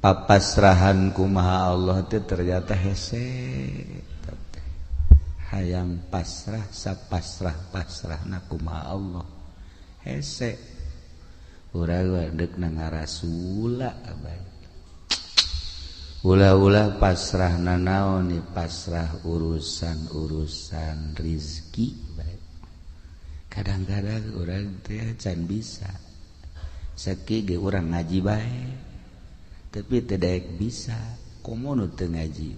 Papasrahan kumaha Allah teh ternyata hese. Hayang pasrah sapasrah-pasrahna kumaha Allah. Hese. Urang deuk na ngarasula bae. Ulah-ulah pasrah nanaon ni pasrah urusan-urusan rizki bae. Kadang-kadang urang teh can bisa. Sakieu ge urang ngaji bae. Tapi tidak bisa komo nu teu ngaji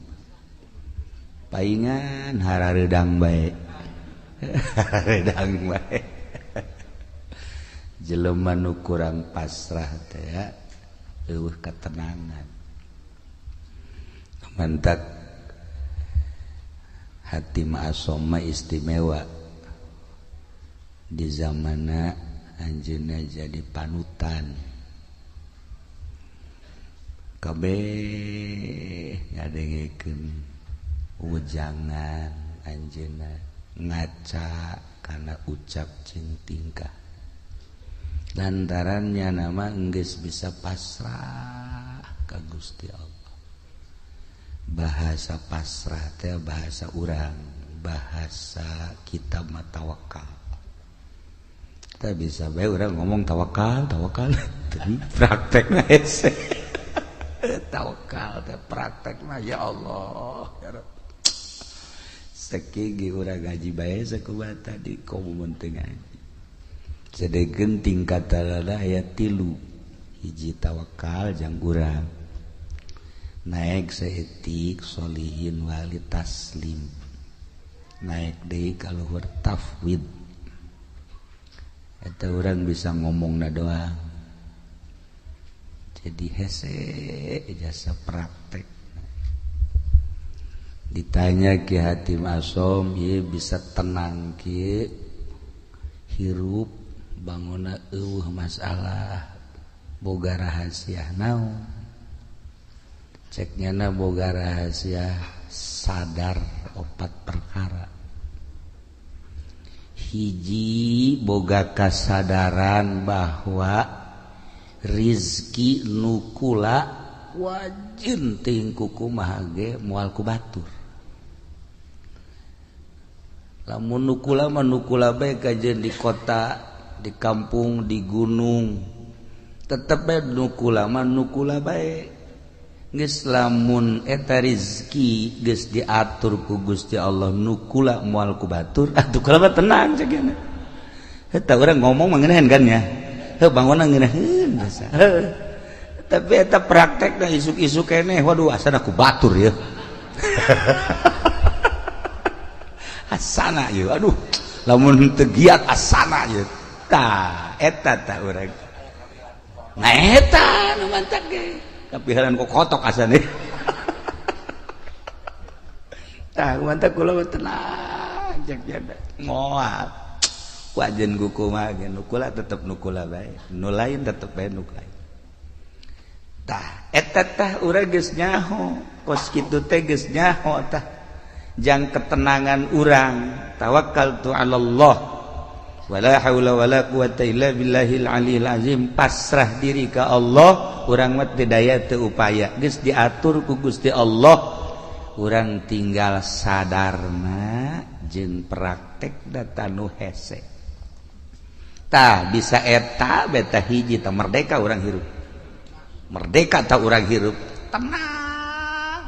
paingan harareudang bae harareudang bae jelema nu kurang pasrah teh eueuh katenangan mantak hati ma'asoma istimewa di zamana anjeunna jadi panutan kabeh ngadengekeun wejangan anjeunna ngaca kana ucap jeung tingkah lantarannya nama geus bisa pasrah ka Gusti Allah. Bahasa pasrah teh bahasa urang, bahasa kita mah tawakal. Kita bisa bae urang ngomong tawakal, tawakal, tapi praktekna hese. Tawakal teh praktek mah ya Allah ya Rabb. Sakieu ge urang ngaji bae sakumaha tadi komo mun teu ngaji. Sadegeun tingkatanna aya 3. Hiji tawakal jang urang. Naik saeutik solihin wali taslim. Naik deui ka luhur tafwid. Eta urang bisa ngomongna doang. Jadi hese jasa praktek. Ditanya Ki Hatim Asom, ieu bisa tenang kieu hirup bangona eueuh masalah boga rahasia naon. Cek nyana boga rahasia sadar 4 perkara. Hiji boga kasadaran bahwa rizki nukula wajin tingku kumaha ge moal ku batur. Lamun nukula mah nukula bae kajeun di kota, di kampung, di gunung. Tetep bae nukula mah nukula bae. Geus lamun eta rizki geus diatur ku Gusti Allah nukula moal ku batur, atuh kula mah tenang cek nya. Eta urang ngomong mah ngeunaheun kan nya. Heuh bangunna ngeunaheun biasa. Tapi eta praktekna isuk-isuk keneh waduh asana ku batur ya. Asana ieu aduh lamun teu giat asana ieu. Tah eta tah urang. Nah eta nu mantak ge. Kapiharan ku kotok asane. Tah mantak kula mah tenang cek jada. Moal. Wajen kumaha ge nukula tetep nukula bae, nu lain tetep bae nu lain. Tah eta tah urang geus nyaho, kos kitu teh geus nyaho tah. Jang ketenangan urang, tawakkaltu 'alallah wala haula wala quwata illa billahil aliyil azim, pasrah diri ka Allah, urang mah teu daya teu upaya, geus diatur ku Gusti Allah, urang tinggal sadarna jeung praktek data nu hese. Tah bisa eta beta hiji tah merdeka urang hirup. Merdeka tah urang hirup tenang.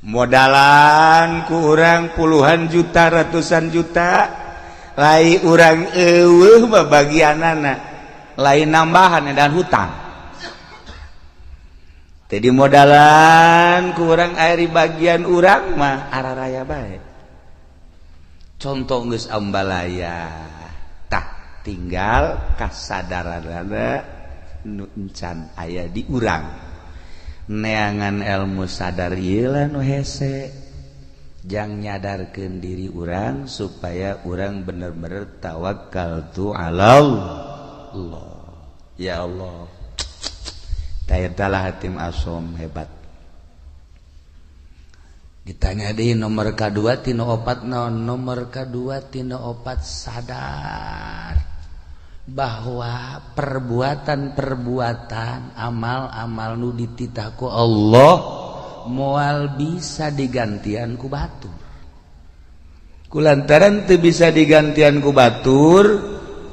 Modalan ku urang puluhan juta ratusan juta lai urang eueuh babagianana lain nambahan dan hutang. Jadi modalan kurang air bagian urang mah araraya bae. Contoh geus ambalaya tah tinggal kasadaranana nu encan aya di urang. Neangan ilmu sadar ieu lah nu hese. Jang nyadarkeun diri urang supaya urang bener-bener tawakal tu 'alallah. Ya Allah. Taala Hatim Asom hebat. Ditanya di nomor K2 tina 4 naon, nomor K2 tina 4 sadar. Bahwa perbuatan-perbuatan amal-amal nu dititah ku Allah moal bisa digantian ku batur. Kulantaran teu bisa digantian ku batur,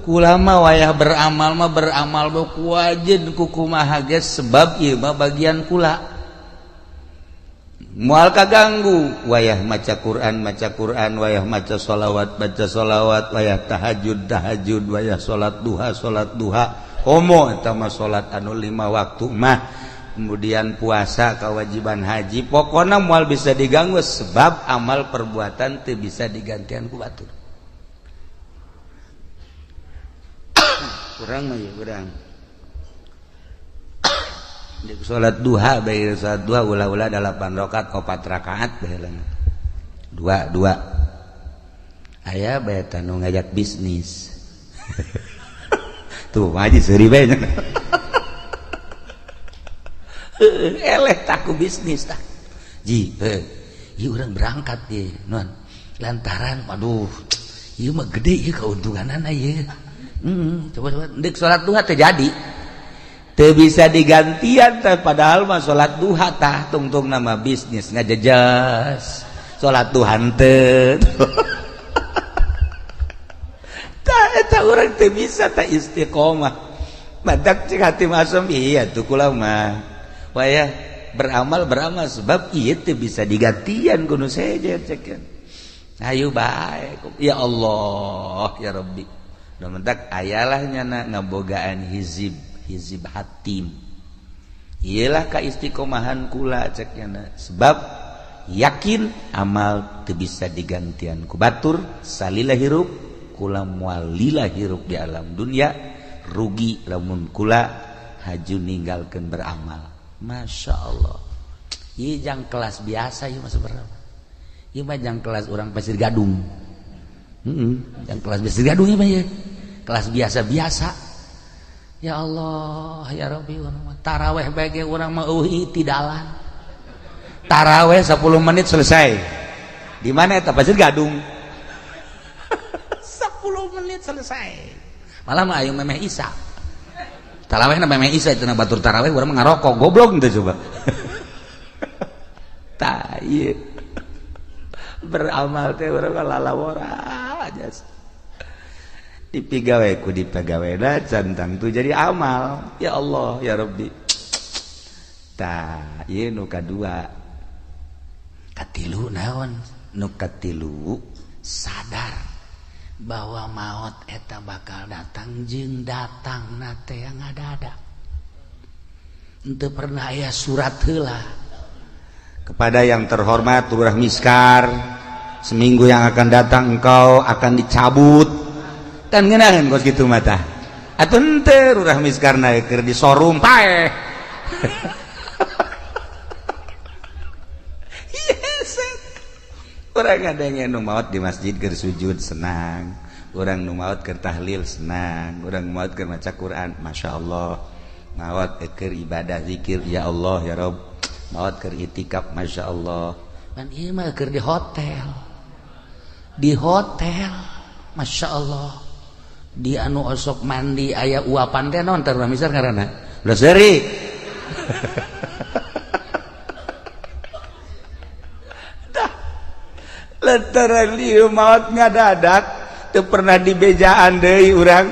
kulama wayah beramal mah beramal ku wajen ku kumaha ge sebab ieu mah bagian kula. Moal kaganggu wayah maca Quran wayah maca sholawat wayah tahajud wayah salat duha komo eta mah salat anu 5 waktu mah, kemudian puasa kewajiban haji, pokona moal bisa diganggu sebab amal perbuatan teu bisa digantian ku batur. Kurang mah ya urang salat duha bae, salat duha ulah-ulah 8 rakaat 4 rakaat bae lah. 2 aya bae tanu ngajak bisnis. Tuh haji seuri bae. Eleh taku bisnis tah. Ji, ieu urang berangkat ye, non. Lantaran waduh, ieu mah gede ieu kauntunganana ieu. Coba deuk salat duha teh jadi. Teu bisa digantian teh, padahal mah salat duha tah tungtung nama bisnis ngajejas salat duha teu. Tah eta urang teu bisa tah istiqomah. Matak cek hati masum iya tuh kula mah wayah beramal sebab ieu teu bisa digantian ku nu sejen cek. Ayo bae ya Allah ya Rabbi. Nu mentak ayalah nyana ngabogaan hizib hatim. Iyalah ka istiqomahan kula ceknya, sebab yakin amal teu bisa digantian ku batur, salila hirup kula moal lila hirup di alam dunia, rugi lamun kula haju ninggalkeun beramal. Masya Allah. Ieu jang kelas biasa ieu mah sebenarnya. Ieu mah jang kelas urang Pasir Gadung. Jang kelas Pasir Gadung ieu mah ieu. Kelas biasa-biasa. Ya Allah ya Rabbi, taraweh bae urang mah eueuh tidalan. Taraweh 10 menit selesai. Di mana eta Pasir Gadung? 10 menit selesai. Malah mah ayo memeh isa. Tarawehna memeh isa cenah batur taraweh urang mah ngarokok, goblok teh coba. Tah ieu. Beramal teh urang lalawora aja. Dipigawe ku dipegawena cantang tuh jadi amal. Ya Allah ya Rabbi. Tah ieu nu kadua. Katilu naon? Nu katilu sadar bahwa maut eta bakal datang jeung datang na teh ngadada. Henteu pernah aya surat heula. Kepada yang terhormat Lurah Miskar, seminggu yang akan datang engkau akan dicabut. Kan ngeunaheun kos kitu mah tah. Atuh henteu Lurah Miskarna keur disorum paeh. Yes. Urang ngadenge nu maot di masjid keur sujud senang, urang nu maot keur tahlil senang, urang nu maot keur maca Quran, masyaallah. Maot keur ibadah zikir ya Allah ya Rabb. Maot keur itikaf masyaallah. Pan ieu mah keur di hotel. Di hotel, masyaallah. Di anu osok mandi aya uapan teh naon teh misal ngaranna? Ulah seuri. Dah. Lantaran ieu maot ngadadak teu pernah dibejaan deui urang.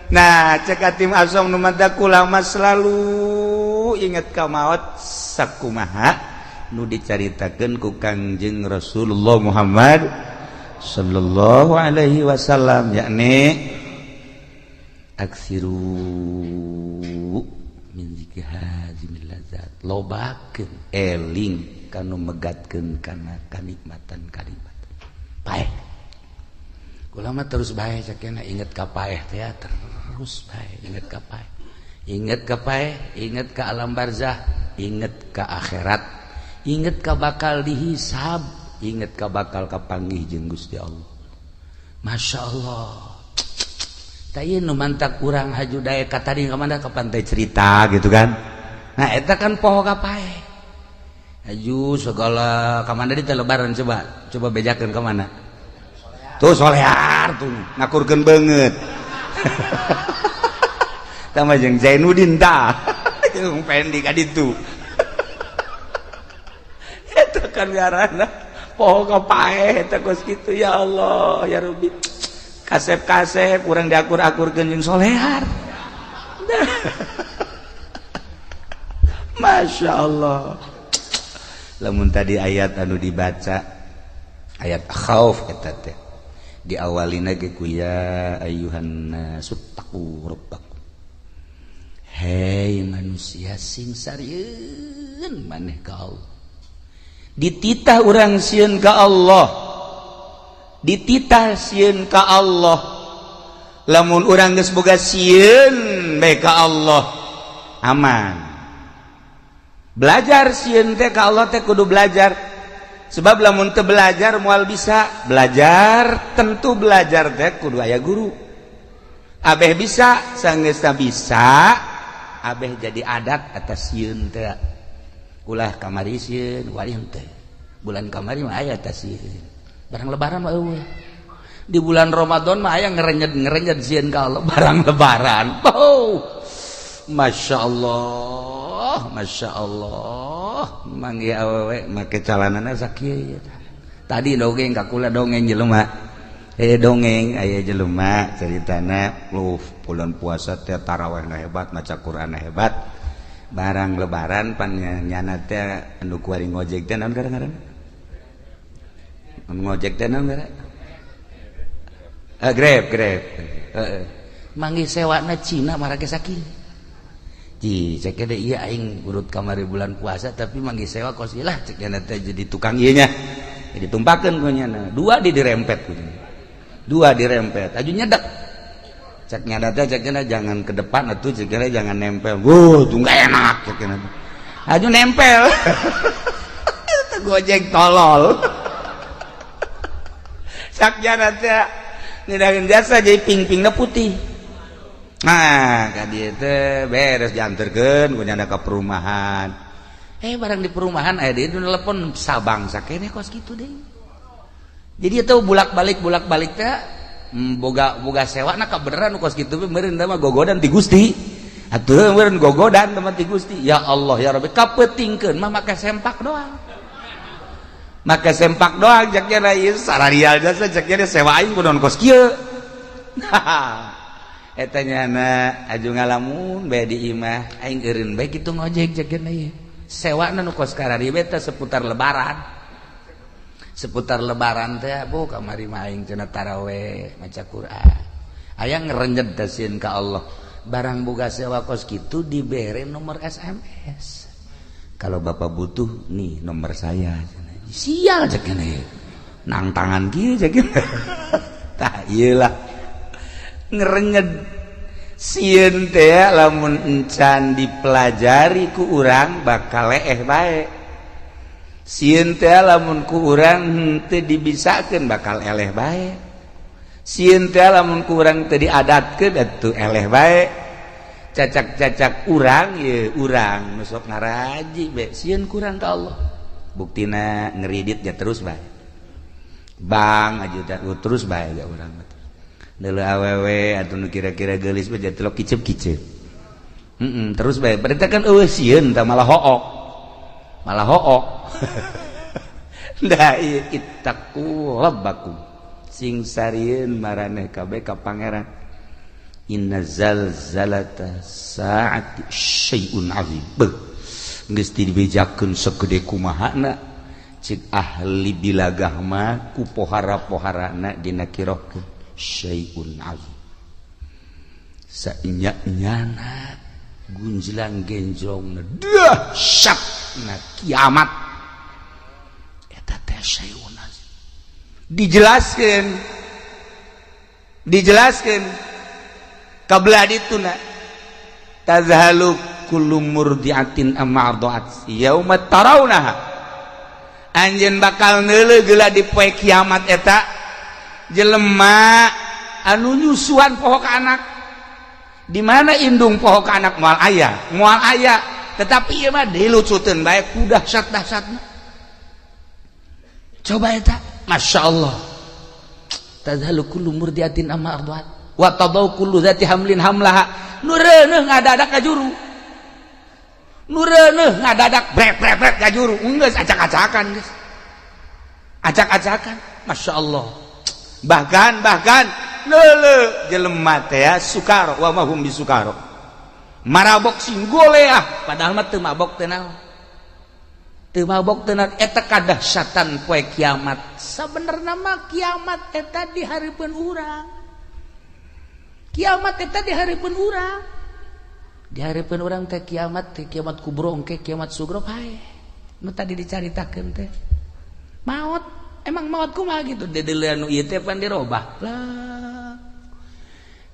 Nah, cek Hatim Asom nu manta kula mah selalu inget ka maot sakumaha nu dicaritakeun ku Kangjeng Rasulullah Muhammad sallallahu alaihi wasallam, yakni aksiru min zikri hazimil ladzat, lobakeun eling kanu megatkeun kana kanikmatan kanikmatan paeh. Kula mah terus bae cekena inget ka paeh teh terus bae inget ka paeh, inget ka paeh, inget ka alam barzah, inget ka akhirat, inget ka bakal dihisab, inget ka bakal kapanggih jeung Gusti Allah. Masya Allah. Tah ieu nu mantak urang haju daek ka tadi ka mana ka pantai cerita gitu kan. Nah eta kan poho ka paeh. Haju segala ka mana di teh lebaran coba coba bejakeun ka mana. Tuh solear tuh ngakurkeun beungeut. Tama jeung Zainuddin tah. Jeung Pendi ka ditu. Eta kan ngaranna poho ka paeh eta kos kitu ya Allah ya Rabbi. Kasep-kasep urang diakur-akurkeun jeung solehar. Masya Allah. Lamun tadi ayat anu dibaca ayat khauf eta teh diawalina ge ku ya ayyuhan nasuttaqu rabbakum. Hei manusia sing sarieun maneh ka Allah. Dititah urang sieun ka Allah. Dititah sieun ka Allah. Lamun urang geus boga sieun bae ka Allah, aman. Belajar sieun teh ka Allah teh kudu belajar. Sebab lamun teu belajar moal bisa. Belajar tentu belajar teh kudu aya guru. Abeh bisa, sanggeusna bisa, abeh jadi adat atas sieun teh. Ulah kamari sieun, wali henteu. Bulan kamari mah aya atas sieun. Barang lebaran mah eueuh. Di bulan Ramadan mah aya ngerenyet-ngerenyet sieun ka Allah barang lebaran. Oh. Masya Allah, Masya Allah. Manggih awewe make calanana sakieu. Tadi dongeng ka kula dongeng jelema. Dongeng aya jelema caritana lu bulan puasa teh tarawihna hebat, maca Qur'anna hebat. Barang lebaran pan nyana teh anu kuari ngojek teh naon ngaranna? Ngojek teh naon ngaranna? Grab, Grab. Heeh. Manggih sewana Cina marake sakieu. Ji, cek deh iya aing urut kamari bulan puasa tapi manggih sewa kos lah cek teh jadi tukang ieu nya. Jadi tumpakeun ku nyana. Dua di dirempet ku. Dua dirempet. Aju nyedek. Cek nyada teh cek jangan ke depan atuh cek jangan nempel. Wuh, tuh enggak enak cek teh. Aju nempel. Itu gojek tolol. Cek nyada teh ngedahin jasa jadi ping-pingna putih. Nah, ka dieu teh beres dianterkeun ku nyanda ka perumahan. Barang di perumahan aya deui nu telepon Sabang sakene kos kitu deui. Jadi eta bulak-balik teh boga sewa na kabeneran kos kitu meureun mah gogodan ti Gusti. Atuh meureun gogodan teman ti Gusti. Ya Allah ya Rabbi kapeutingkeun mah make sempak doang. Make sempak doang cek nya ieu sararial jasa cek nya sewa aing kunaon kos kieu. Eta nyana aju ngalamun bae di imah aing eureun bae kitu ngojek cek nya ieu. Sewana nu kos karari bae teh seputar lebaran. Seputar lebaran teh bu kamari mah aing cenah taraweh maca Quran. Aya ngerenjet teh sieun ka Allah. Barang boga sewa kos kitu dibere nomor SMS. Kalau bapak butuh nih nomor saya. Sial cek nya. Nang tangan kieu cek nya. Tah ieu lah. Ngerenyet sieun teh lamun encan dipelajari ku urang bakal leeh bae. Sieun teh lamun ku urang henteu dibisakeun bakal eleh bae. Sieun teh lamun ku urang teu diadatkeun atuh eleh bae. Cacak-cacak urang ye urang nu sok ngaraji bae sieun kurang ka Allah. Buktina ngeridit ya terus bae. Bang aja terus bae ya urang mah. Deuleu awewe atuh nu kira-kira geulis mah jadi telok kicep-kicep. Terus bae. Berarti kan eueuh sieun tah malah hook. Malah hook. Da ieu ittaqu rabbakum. Sing sarieun maraneh kabeh ka pangeran. Inna zalzalata saati syai'un azim. Beuh. Geus dibejakeun segede kumahana cek ahli bilagah mah ku pohara-poharana dina kirohkeun. Syai'un azim. Sainya-nyana gunjlang genjrongna dahsyatna kiamat. Eta teh syai'un azim. Dijelaskeun. Dijelaskeun kabelah dituna tazhalu kullu murdiatin amma arda'at yauma tarawnaha. Anjeun bakal neuleuh geula di poe kiamat eta jelema anu nyusuan poho ka anak. Di mana indung poho ka anak moal aya, tetapi ieu mah dilucuteun bae ku dahsyat-dahsyatna. Coba eta, Masya Allah. Tadhalu kullu murdiatin amma arda'at. Wa tadau kullu dzati hamlin hamlaha. Nu reuneuh ngadadak ka juru. Nu reuneuh ngadadak brek brek brek ka juru. Geus acak-acakan geus. Acak-acakan. Masya Allah. Bahkan leuleuh jelema teh sukaro wa mahum bisukaro. Marabok sing goleah padahal mah teu mabok teh naon. Teu mabok teh naon eta kadahsyatan poe kiamat. Sabenerna mah kiamat eta di hareupeun urang. Kiamat eta di hareupeun urang. Di hareupeun urang teh kiamat kubro engke kiamat sugro pae. Nu tadi dicaritakeun teh. Maot, emang maot kumaha gitu dedeuleun nu ieu teh pan dirobah. Lah.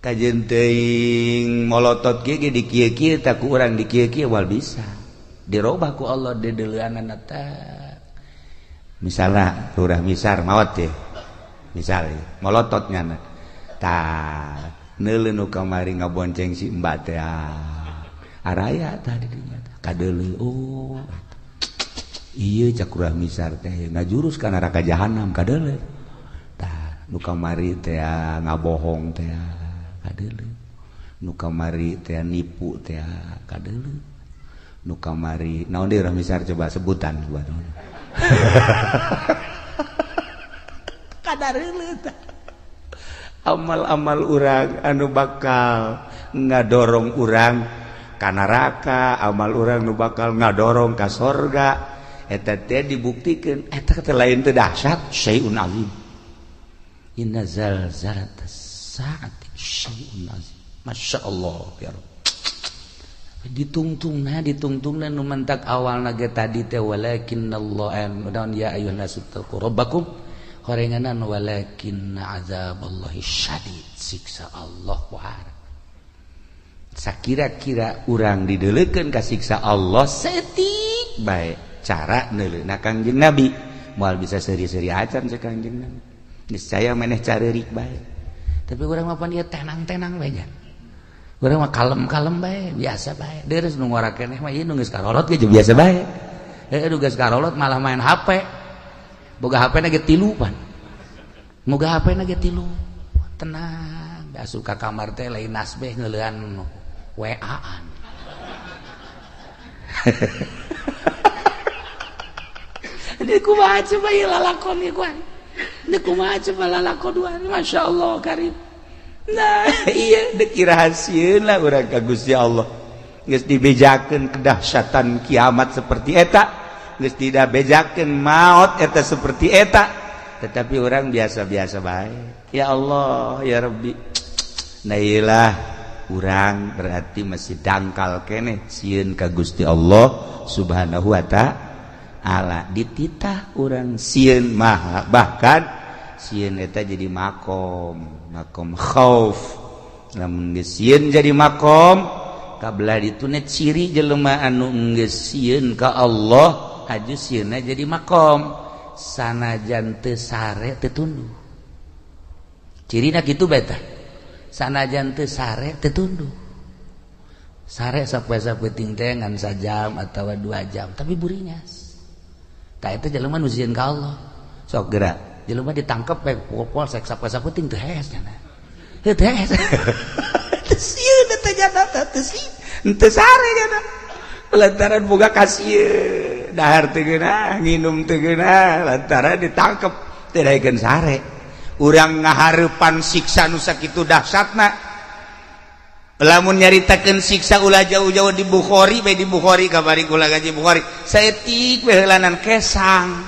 Kajeun teuing molotot kieu ge di kieu-kieu tah ku urang di kieu-kieu wal bisa. Dirobah ku Allah dedeuleunana teh. Misalna Lurah Misar maot teh. Misal molotot nyana. Tah neuleuh nu kamari ngabonceng si Mbak teh. Araya tah di dinya tah kadeuleu oh. Ieu cak Lurah Misar teh ngajurus ka neraka jahanam kadeuleu. Tah nu kamari teh ngabohong teh kadeuleu. Nu kamari teh nipu teh kadeuleu. Nu kamari naon deui Lurah Misar coba sebutan buat kadareuleu tah. Amal-amal urang anu bakal ngadorong urang ka neraka, amal urang nu bakal ngadorong ka sorga, eta teh dibuktikeun eta teh lain teu dahsyat, syai'un azim. Inna zalzalatas saati syai'un azim. Masya Allah ya Rabb. Ditungtungna nu mentak awalna ge tadi teh walakinnallaha naon ya ayyuhan nasu taqu rabbakum horenganan walakin azaballahi syadid, siksa Allah wahar. Sakira-kira urang dideulekeun ka siksa Allah setik bae cara neuleuna Kangjeng Nabi moal bisa seuri-seuri acan cek Kangjeng Nabi. Niscaya maneh careurik bae. Tapi urang mah pan ieu tenang-tenang bae nya. Urang mah kalem-kalem bae, biasa bae. Deures nu ngora keneh mah ieu nu geus karolot ge biasa bae. Heuh nu geus karolot malah main HP. Boga HP na ge tilu pan. Moga HP na ge tilu. Tenang, asup ka kamar teh lain nasbeh ngeulean WA-an. Ini kumaha coba ieu lalakon ieu kuan. Ini kumaha coba lalakon duan. Masya Allah karim. Nah, iya deuk rahasieun lah urang ka Gusti Allah. Geus dibejakeun kedahsyatan kiamat seperti eta. Geus tidak bejakeun maot eta seperti eta. Tetapi orang biasa-biasa bae. Ya Allah, ya Rabbi. Nah iyalah urang berarti masih dangkal keneh sieun ka Gusti Allah Subhanahu wa ta'ala. Dititah urang sieun maha, bahkan sieun eta jadi makom, makom khauf. Lamun geus sieun jadi makom, kabelah dituna ciri jelema anu geus sieun ka Allah, haju sieunna jadi makom. Sanajan teu sare teu tunduh. Cirina kitu bae tah. Sanajan teu sare teu tunduh. Sare sapoe-sapoe teh ngan sajam atawa 2 jam, tapi buringas. Tah eta jelema nu sieun ka Allah. Sok geura, jelema ditangkep we polsek sapoe-sapoe teu hees nya. Heuh teu hees. Teu sieun eta jana teh teu sieun. Teu sare jana. Lantaran boga kasieun, dahar teu geunah, nginum teu geunah, lantaran ditangkep teu daekeun sare. Urang ngahareupan siksa nu sakitu dahsyatna. Lamun nyaritakeun siksa ulah jauh-jauh di Bukhari bae, di Bukhari kabari kula gaji Bukhari. Saeutik we heulanan kesang.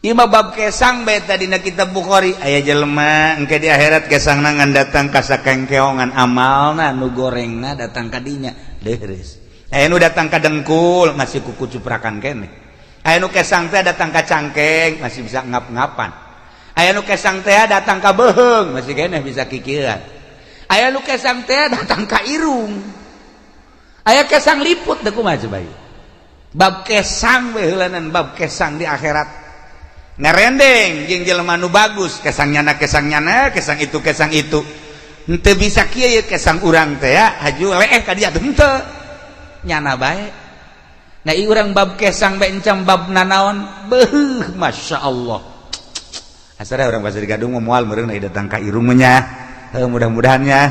Ieu mah bab kesang bae tadi na kitab Bukhari. Aya jelema engke di akhirat kesangna ngan datang ka sakengkeongan amalna nu gorengna datang ka dinya. Deureus. Aya nu datang ka dengkul masih kuku cuprakan keneh. Aya nu kesang teh datang ka cangkeng masih bisa ngap-ngapan. Aya nu kesang teh datang ka beuheung masih keneh bisa kikieuan. Aya nu kesang teh datang ka irung. Aya kesang liput teh kumaha coba ieu. Bab kesang we heulanan bab kesang di akhirat. Ngarendeng jeung jelema nu bagus kesang nyana kesang itu kesang itu. Henteu bisa kieu ye kesang urang teh ya haju leeh ka dia henteu. Nyana bae. Nah ieu urang bab kesang bae encam bab nanaon beuh Masya Allah. Asal orang Pasir Gadung moal meureun datang ka irung mah nya. Mudah-mudahannya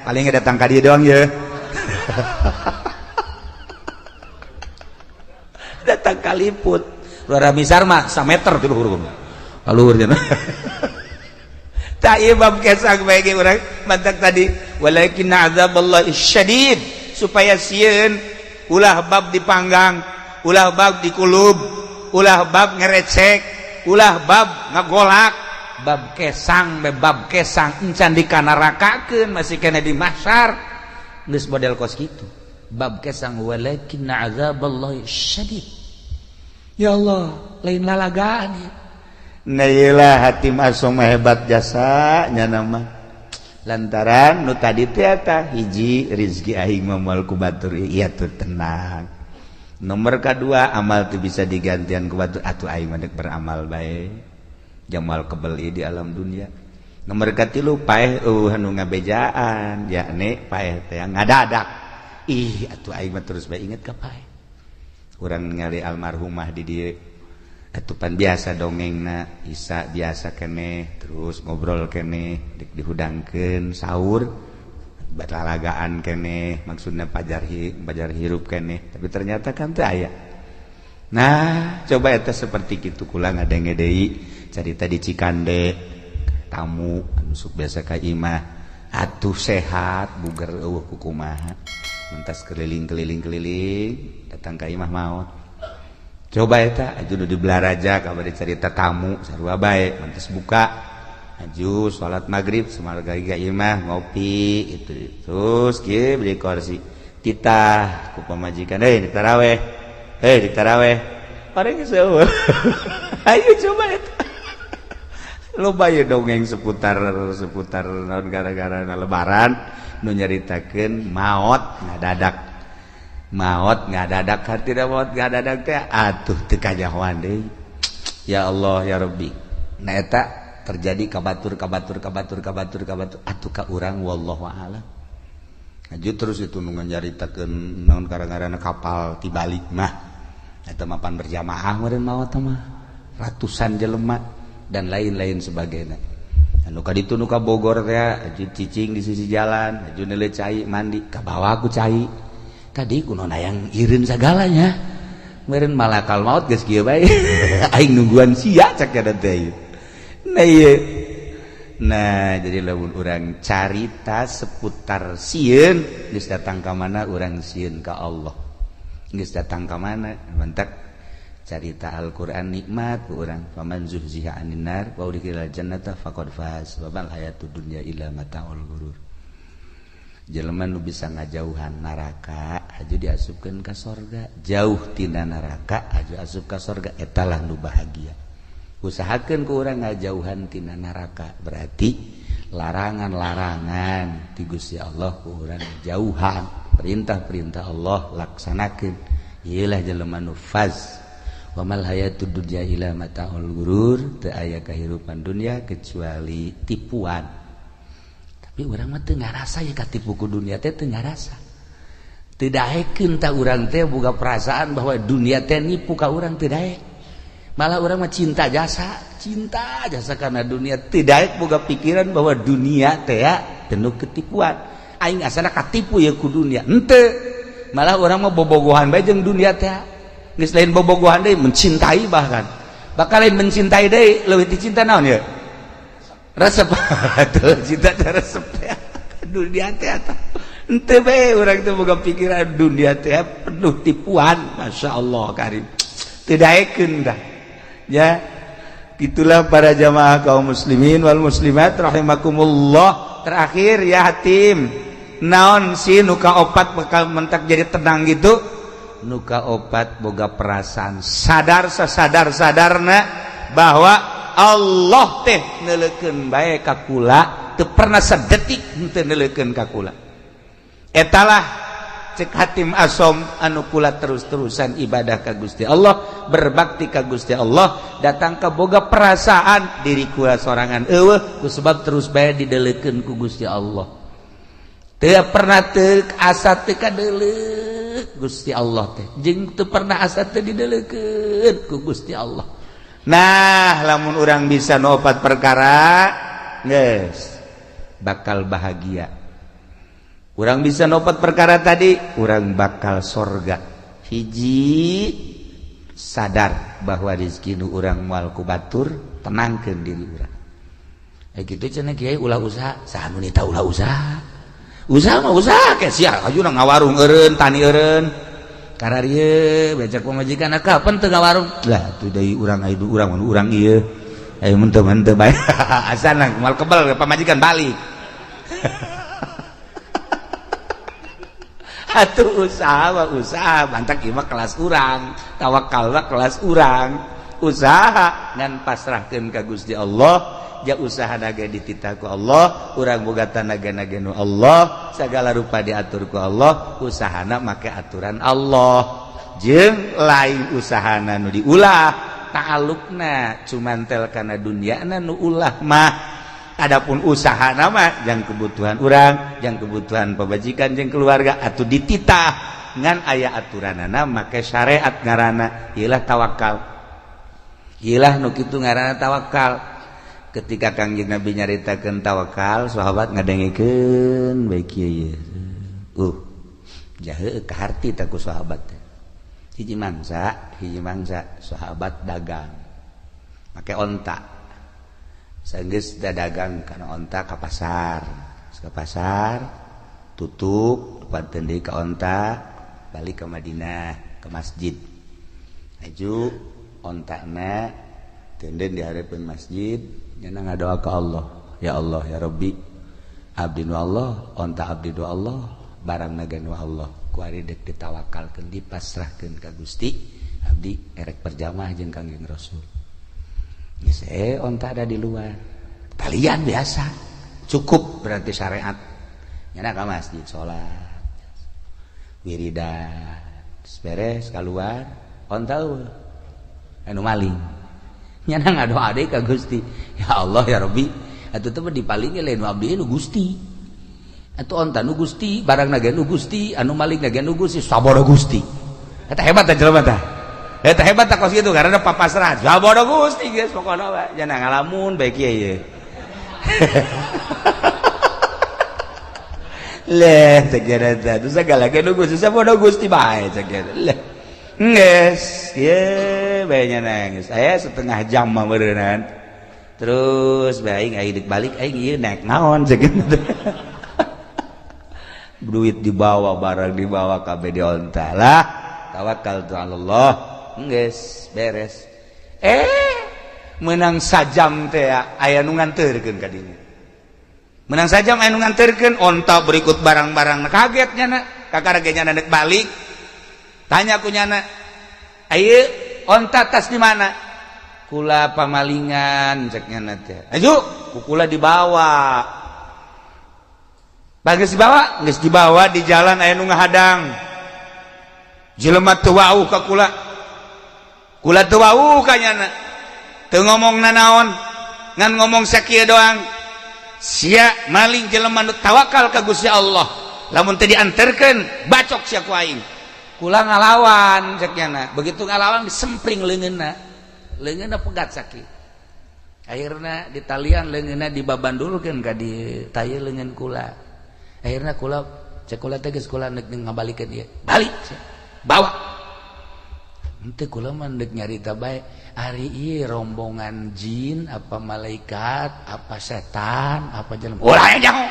paling datang ka dieu doang ye. Datang kaliput. Luar misar mah sameter ti luhur. Kaluhur cenah. Tak ieu bab kesang bae ge urang mantak tadi walakin azaballahi syadid supaya sieun ulah bab dipanggang, ulah bab dikulub, ulah bab ngerecek, ulah bab ngagolak, bab kesang be bab kesang encan dikanarakakeun masih kena di mahsyar geus model kos kitu. Bab kesang walakin azaballahi syadid. Ya Allah, lain lalagaan ya. Nah iyalah Hatim Asom hebat jasa nya nama. Lantaran nu tadi teh eta hiji rizki aing mah moal ku batur ieu tuh tenang. Nomor kedua amal tuh bisa digantian ku batur atuh aing mah dek beramal bae. Jamal kebeli di alam dunia. Nomor katilu paeh eueuh anu ngabejaan yakni paeh teh ngadadak. Ih atuh aing mah terus bae inget ka paeh. Urang ningali almarhumah di dieu atupan biasa dongengna isa biasa keneh terus ngobrol keneh dek dihudangkeun sahur batlalagaan keneh maksudna pajar hirup keneh tapi ternyata kan teu aya. Nah coba eta seperti kitu kula ngadenge deui carita di Cikande tamu anu sok biasa ka imah atuh sehat buger eueuh kukumaha mentas keliling-keliling-keliling datang ka imah maot. Coba eta aju nu di Belaraja kabar cerita tamu sarua bae mantes buka aju salat magrib samarga ka imah ngopi itu terus kieu beli kursi titah ku pamajikan heuh ditaraweh heuh ditaraweh paling seueur. Ayo coba eta loba ye dongeng seputar naon gara-gara lebaran nu nyaritakeun maot ngadadak. Maot ngadadak hartina maot ngadadak teh atuh teu kanyahoan deui. Ya Allah ya Rabbi. Nah eta terjadi ka batur ka batur ka batur ka batur ka batur atuh ka urang wallahu a'lam. Aju terus itu nu nyaritakeun naon gara-garana kapal tibalik mah. Eta mah pan berjamaah meureun maot mah ratusan jelema dan lain-lain sebagainya. Anu ka ditu nu ka Bogor teh aju cicing di sisi jalan, aju neuleuh cai mandi ka bawa ku cai. Tadi kuno nayang ireun sagalanya meureun malakal maut geus kieu bae aing nungguan sia cak kada teh. Nah ieu nah jadi lamun urang carita seputar sieun geus datang ka mana urang sieun ka Allah geus datang ka mana mantak carita Al-Qur'an nikmat ku urang faman zuhziha anin nar wa udkhilal jannata faqad faz wa mal hayatud dunya illa mataul ghurur. Jelema nu bisa ngajauhan neraka aju diasupkeun ka sorga, jauh tina neraka aju asup ka sorga etalah nu bahagia. Usahakeun ku urang ngajauhan tina neraka berarti larangan-larangan ti Gusti Allah ku urang jauhan, perintah-perintah Allah laksanakeun. Ieu lah jelema nu faz. Wa mal hayatud dunya illa mataul ghurur, teu aya kahirupan dunya kecuali tipuan. Tapi urang mah teu ngarasa ya katipu ku dunia teh teu ngarasa. Teu daekeun ta urang teh boga perasaan bahwa dunia teh nipu ka urang teu daek. Malah urang mah cinta jasa karena dunia teu daek boga pikiran bahwa dunia teh penuh ketipuan. Aing asana katipu ya ku dunia. Henteu. Malah urang mah bobogohan bae jeung dunia teh. Geus lain bobogohan deui mencintai bahkan. Bakal lain mencintai deui leuwih ti cinta naon ya? Resep tuh cinta resep teh dunia teh eta henteu bae urang teh boga pikiran dunia teh penuh tipuan. Masya Allah karim teu daekeun dah ya. Itulah para jamaah kaum muslimin wal muslimat rahimakumullah. Terakhir ya Hatim naon sih nuka opat bakal mentak jadi tenang gitu. Nuka opat boga perasaan sadar sasadar sadarna bahwa Allah teh neuleukeun bae ka kula teu pernah sedetik henteu neuleukeun ka kula. Etalah cek Hatim Asom anu kula terus-terusan ibadah ka Gusti Allah, berbakti ka Gusti Allah, datang ka boga perasaan diri kula sorangan eueuh ku sebab terus bae dideulekeun ku Gusti Allah. Teu pernah teu asa teu kadeuleuk Gusti Allah teh, jeung teu pernah asa teu dideulekeun ku Gusti Allah. Nah, lamun urang bisa nu opat perkara, geus. bakal bahagia. Urang bisa nopat perkara tadi, urang bakal sorga. Hiji sadar bahwa rezeki nu urang moal ku batur, tenangkeun diri urang. Kitu cenah kiai ulah usaha, saha nu nita ulah usaha. Usaha mah usaha ke sia ajuna ngawarung eureun, tani eureun. Kararieu becak pamajikan kapan teu ngawarung? Lah atuh deui urang aya urang mun urang ieu. Ayo menteu-menteu bae. Asana moal kebel pamajikan balik. Atuh usaha mah usaha, mantak ieu mah kelas urang, tawakal mah kelas urang. Usaha ngan pasrahkeun ka Gusti Allah, ja usaha naga dititah ku Allah, urang boga tanaga-naga nu Allah, segala rupa diatur ku Allah, usahana make aturan Allah. Jeung lain usahana nu diulah, ta'alluqna cuman tel kana dunyana nu ulah mah. Adapun usaha nama jang kebutuhan urang, jang kebutuhan pabajikan jeung keluarga atuh dititah ngan aya aturanana make syariat ngaranna ieulah tawakal. Ieulah nu kitu ngaranna tawakal. Ketika Kangjeng Nabi nyaritakeun tawakal, sahabat ngadengekeun bae kieu ieu. Jahe kaharti tah ku sahabat teh. Hiji mangsa sahabat dagang make onta. Sanggeus dagang kana onta ka pasar. Ka pasar tutup panten deui ka onta, balik ke Madinah, ke masjid. Aju ontana tenden di hareupeun masjid, nyana ngadoa ka Allah. Ya Allah ya Rabbi, abdi nu Allah, onta abdi nu Allah, barang naga nu Allah. Ku ari deuk ditawakalkeun, dipasrahkeun ka Gusti, abdi erek berjamaah jeung Kangjeng Rasul. Geus onta ada di luar. Talian biasa. Cukup berarti syariat. Nyana ka masjid salat. Wiridan, beres keluar, onta eueuh. Anu maling. Nyana ngadoa deui ka Gusti. Ya Allah ya Rabbi, atuh teh dipaling lain nu abdi nu Gusti. Atuh onta nu Gusti, barang ge nu Gusti, anu maling ge nu Gusti, sabodo Gusti. Eta hebat teh jelema tah. Eta hebat tak kos gitu karena papasrah. Sabodo Gusti geus pokona we. Jangan ngalamun bae kieu ye. Leh cek eta teh sagala ge nu Gusti sabodo Gusti bae cek eta. Leh. Geus ieu bae nya geus. Aya setengah jam mah meureunnan. Terus bae aing aing balik aing ieu naik naon cek eta. Duit dibawa, barang dibawa kabeh di onta lah. Tawakal tu Allah. Geus beres. Menang sajam teh aya nu nganterkeun ka dinya. Menang sajam aya nu nganterkeun onta berikut barang-barang. Kaget nyana, kakara ge nyana deuk balik. Tanya ku nyana, "Ayeuna onta tas di mana?" Kula pamalingan cek nyana teh. Aju, ku kula dibawa. Bagus dibawa, geus dibawa di jalan aya nu ngahadang. Jelema teu wauh ka kula. Kula teu wauh ka nyana. Teu ngomong nanaon, ngan ngomong sakieu doang. Sia maling jelema nu tawakal ka Gusti Allah. Lamun teu dianterkeun, bacok sia ku aing. Kula ngalawan cek nyana. Begitu ngalawan disempring leungeunna. Leungeunna pegat sakieu. Akhirna ditalian leungeunna dibabandulkeun ka di taye leungeun kula. Akhirna kula cek kula teh geus kula neuk ngabalikeun ieu. Balik sia. Bawa. Henteu kula mah deuk nyarita bae ari ieu rombongan jin apa malaikat apa setan apa jelema. Ulah aya nyaho.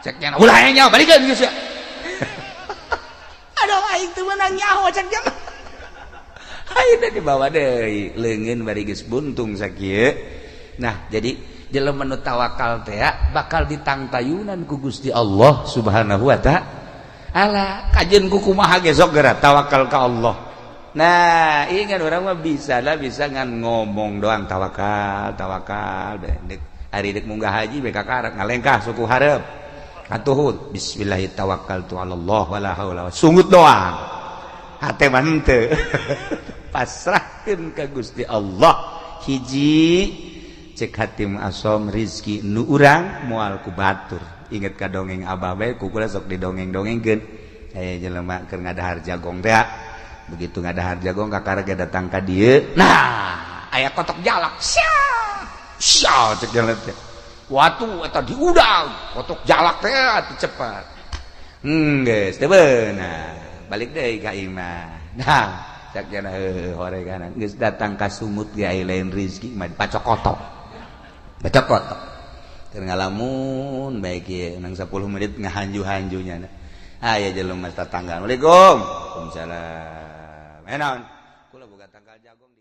Cek nyana ulah aya nyaho balikeun geus sia. Aduh aing teu meunang nyaho cek nyana. Ayeuna dibawa deui leungeun bari geus buntung sakieu. Nah, jadi jelema nu tawakal teh bakal ditangtayunan ku Gusti Allah Subhanahu wa ta'ala. Kajeun ku kumaha ge sok geura tawakal ka Allah. Nah, ingat urang mah bisa lah bisa ngan ngomong doang tawakal, tawakal dek ari dek munggah haji be kakarak ngalengkah suku hareup. Atuhun bismillah tawakkaltu ala Allah wala haula sungut doang. Hate mah henteu. Pasrahkeun ka Gusti Allah. Hiji cek hatim asom rizki nu urang moal ku batur. Inget ka dongeng abah bae ku kula sok didongeng-dongengkeun. Aya jelema keur ngadahar jagong teh. Begitu ngadahar jagong kakara ge datang ka dieu. Nah, aya kotok jalak. Sia. Sia cek jelema teh. Watu eta diudang, kotok jalak teh atuh cepat. Geus teu beunang. Balik deui ka imah. Nah, cak jana heuh horeganan geus datang ka sumut ge aya lain rezeki mah pacokotok. Pacokotok. Keur ngalamun bae kieu nang 10 menit ngahanju-hanjunya. Aya jelema tetangga. Assalamualaikum. Waalaikumsalam. Naon? Kula boga tangkal jagung.